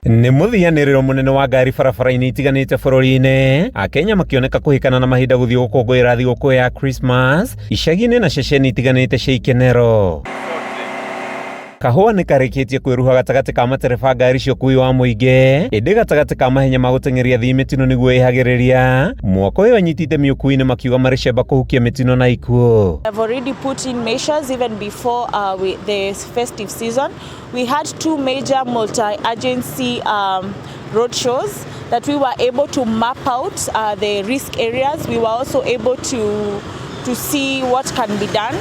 Nĩ mũthianĩrĩro mũnene wa ngari barabara-inĩ itiganĩte bũrũri-inĩ, Akenya makĩoneka kũhĩkana na mahinda gũthiĩ gũkũngũĩra thigũkũ ya Christmas icagi-inĩ na ceceni itiganĩte cia ikenero. Kahũa nĩ karĩkĩtie kwĩruha gatagatĩ ka matereba ngari cia ũkuui wa mũingĩ, ĩndĩ gatagatĩ ka mahenya ma gũteng'eria athii mĩtino nĩguo ĩhagĩrĩria mwaka ũyũ anyiti itemi ũkuui-inĩ makiuga marĩ cemba kũhukia mĩtino na ikuũ. I've already put in measures even before the festive season. We had two major multi-agency road shows that we were able to map out the risk areas. We were also able to see what can be done.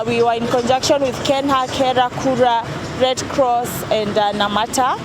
We were in conjunction with KeNHA, KeRRA, KURA, Red Cross and Namata.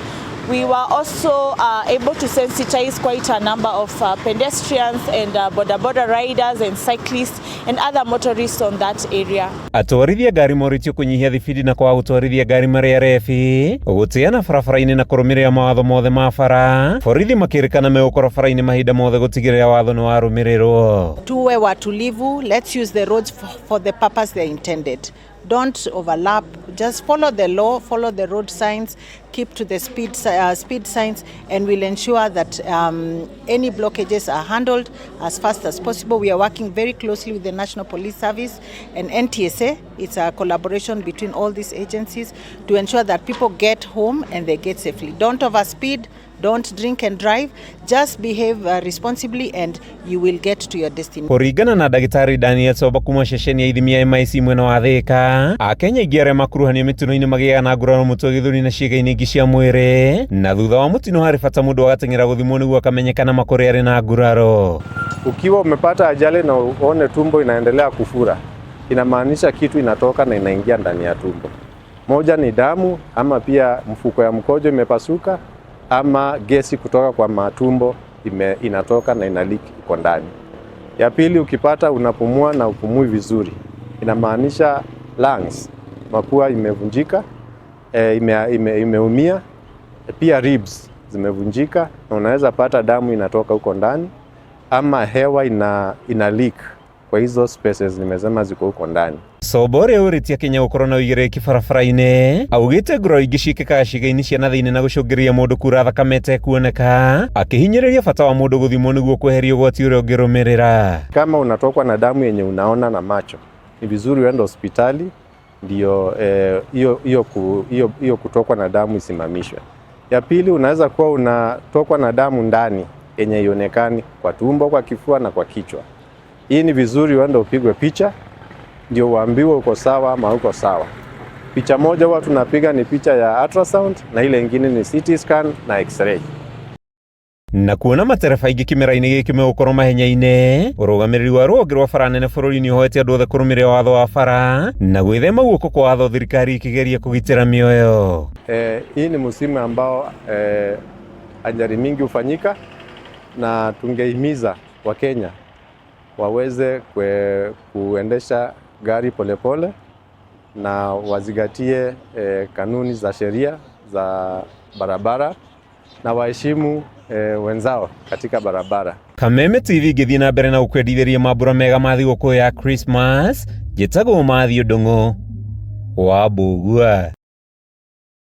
We were also able to sensitize quite a number of pedestrians and boda boda riders and cyclists and other motorists on that area. Atwarithia ngari morĩtio kũnyihia thibindi na kwaga gũtwarithia ngari marĩ arebi, gũtĩana barabara-inĩ na kũrũmĩrĩra mawatho mothe ma bara. Borithi makĩrĩkana megũkorwo bara-inĩ mahinda mothe gũtigĩrĩra watho nĩ warũmĩrĩrwo. Tuwe watulivu, let's use the roads for the purpose they're intended. Don't overlap, just follow the law, follow the road signs, keep to the speed signs, and we'll ensure that any blockages are handled as fast as possible. We are working very closely with the National Police Service and NTSA. It's a collaboration between all these agencies to ensure that people get home and they get safely. Don't overspeed, don't drink and drive, just behave responsibly and you will get to your destination. Kũringana na ndagĩtarĩ Daniel Soba kuma ceceni ya ithimi ya MIC mwena wa Thĩka, Akenya aingĩ arĩa makuruhanio mĩtino-inĩ magĩaga na nguraro mũtwe, gĩthũri na ciĩga-inĩ ingĩ cia mwĩrĩ, na thutha wa mũtino harĩ bata mũndũ agateng'era gũthimwo nĩguo akamenyekana makũrĩ arĩ na nguraro. Ukiwa umepata ajali na uone tumbo inaendelea kufura, inamaanisha kitu inatoka na inaingia ndani ya tumbo. Moja ni damu, ama pia mfuko ya mkojo imepasuka, ama gesi kutoka kwa matumbo inatoka na ina leak iko ndani. Ya pili, ukipata unapumua na upumui vizuri, inamaanisha lungs, mapua imevunjika, imeumia, pia ribs zimevunjika na unaweza pata damu inatoka huko ndani ama hewa ina leak kwa hizo spaces nimesema ziko huko ndani. Soba ũrĩa ũrĩtie Kenya gũkorwo na ũigĩrĩrĩki barabara-inĩ augĩte nguraro ingĩ ciĩkĩkaga ciĩga-inĩ cia na thĩinĩ na gũcũngĩrĩria mũndũ kura thakame ĩtekuoneka, akĩhinyĩrĩria bata wa mũndũ gũthimwo nĩguo kweheria ũgwati ũrĩa ũngĩrũmĩrĩra. Kama unatokwa na damu yenye unaona na macho, ni vizuri uende hospitali ndio hiyo hiyo hiyo hiyo kutokwa na damu isimamishwe. Ya pili, unaweza kuwa unatokwa na damu ndani yenye ionekani kwa tumbo, kwa kifua na kwa kichwa. Hii ni vizuri uende upigwe picha ndio uambiwe uko sawa ama uko sawa. Picha moja huwa tunapiga ni picha ya ultrasound na ile ingine ni CT scan na X-ray. Na kuona matereba aingĩ kĩmera-inĩ gĩkĩ megũkorwo mahenya-inĩ, ũrũgamĩrĩri wa rũhonge rwa bara nene bũrũri-inĩ ũhoete andũ othe kũrũmĩrĩra watho wa bara na gwĩthema guoko kwa watho thirikari ĩkĩgeria kũgitĩra mĩoyo. Hii ni msimu ambao ajali mingi hufanyika na tungehimiza Wakenya waweze kuendesha gari polepole pole, na wazingatie kanuni za sheria za barabara na waheshimu wenzao katika barabara. Kameme TV ngĩthiĩ na mbere na gũkwendithĩria mambura mega ma thigũkũ ya Christmas, njĩtagwo Matthew Ndung'u wa Mbũgua.